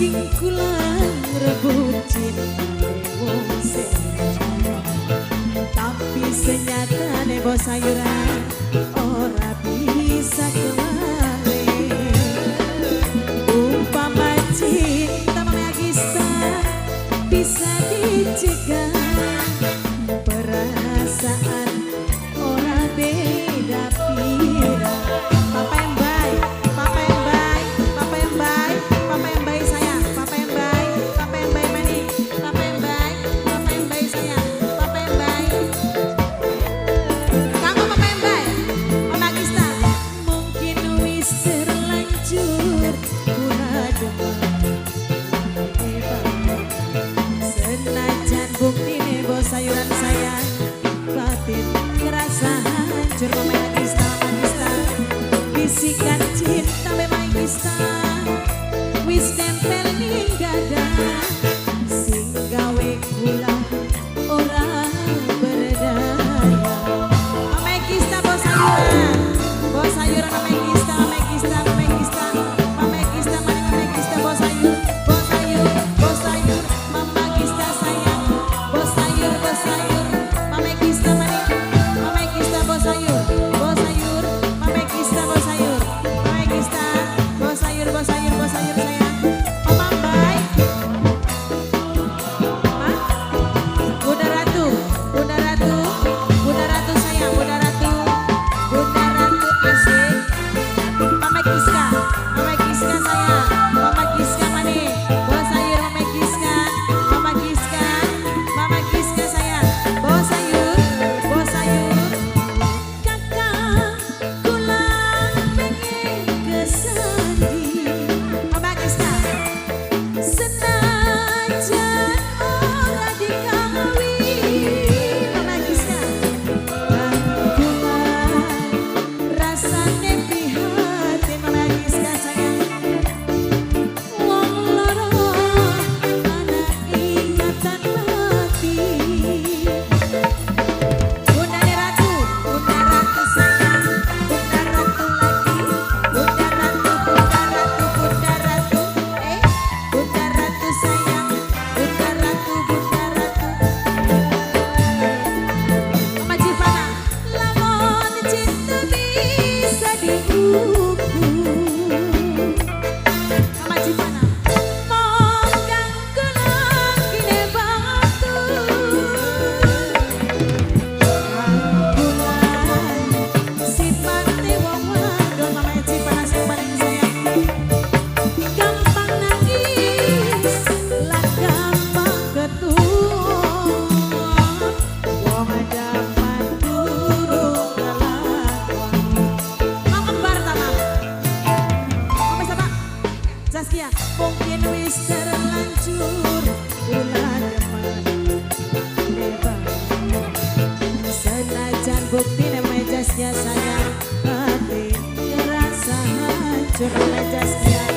Sing kula rebut cintane wong sing, tapi senyatane bos sayuran ora bisa kembali. Umpama cinta Mama Agista bisa dicegah, perasaan ora beda pira. Papa yang baik, papa yang baik, papa yang baik, papa yang baik sayang, papa yang baik, papa yang baik maning, papa yang baik, papa yang baik sayang, papa yang baik. Kamu papa yang baik, Mama Agista. Mungkin wis terlanjur kula demen. Senajan buktine bos sayuran sayang, batin ngerasa hancur. Mama Agista, Mama Agista. Bisikan cinta Mama Agista wis nempel ning dada, sing gawe kula ora berdaya. Mama Agista bos sayuran, bos sayuran Mama Agista, Mama Agista, Mama Agista, Mama Agista, mari Mama Agista bos sayur, bos sayur, bos sayur, Mama Agista sayang, bos sayur, Mama Agista mari, Mama Agista bos sayur, Mama Agista bos sayur, Mama Agista bos sayur, bos sayur, bos sayur sayang, Mama baik, Hah? Bunda Ratu, Bunda Ratu, Bunda Ratu sayang, Bunda Ratu, Bunda Ratu asik. Mama Giska, Mama Giska sayang, Mama Giska mani, bos sayur Mama Giska, Mama Giska, Mama Giska sayang, bos sayur, bos sayur. Kakak kula pengen kesandi, Mama Giska. Senajan ora dikawin, Mama Giska. Kula rasane prihatin, Mama Giska sayang. Wong loro ana ingatan batin. Bunda Ratu, Bunda Ratu sayang, Bunda Ratu lagi, Bunda Ratu, Bunda Ratu, Bunda Ratu, eh, Bunda Ratu sayang, Bunda Ratu, Bunda Ratu. Mama Cipana, lamun cinta bisa diukur. Mama Cipana, monggang kula kine batu. Kula sipate wong wadon, Mama Cipana sing paling sayang. Gampang nangis, lah gampang ketuo. Wong dapat durung kelakon. Mau kembar ta, Mam? Mama siapa? Zaskia, mungkin wis terlanjur kula demen. Bebas. Senajan buktine Zaskia sayang, batin ngerasa hancur. Mama Zaskia.